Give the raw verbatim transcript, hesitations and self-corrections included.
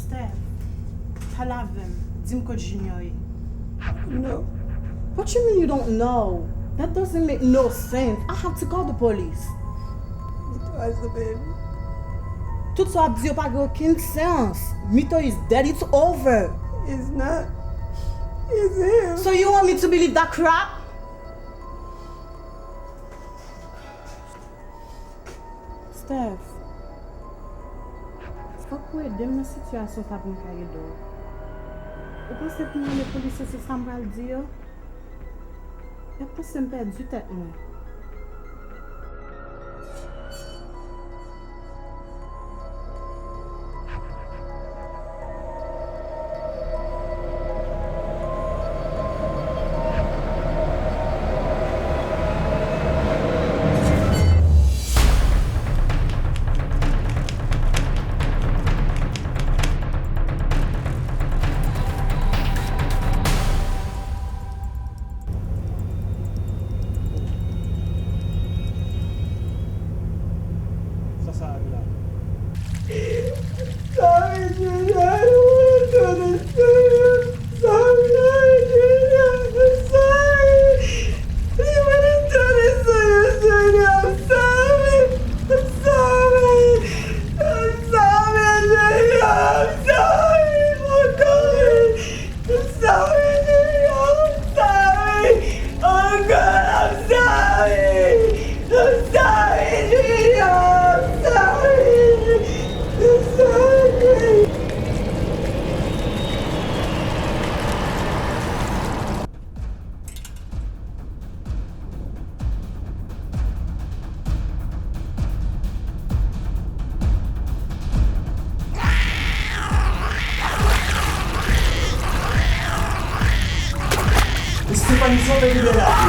Steph, pale avè m. Di m kot Junior ye. No. What you mean you don't know? That doesn't make no sense. I have to call the police. It was the baby. Tout sa w ap di yo pa gen okenn sans. Mito is dead. It's over. It's not. It's him. So you want me to believe that crap? Steph, fòk ou ede m nan sitiyasyon sa pou m ka ede w. Ou panse pou m rele polis yo se sa m pral di yo? Y ap panse m pèdi tèt mwen. Sa sa a ye la? Sorry, Junior, I don't wanna do this to you. Sorry, Junior, I'm sorry. I don't wanna do this to you, Junior. I'm sorry. I'm sorry. I'm sorry, Junior. I'm sorry. I'm sorry. I'm sorry, Junior. I'm sorry. Oh God, I'm sorry. I'm sorry, Junior. I'm sorry. I'm sorry. Stéphanie, sove li de la.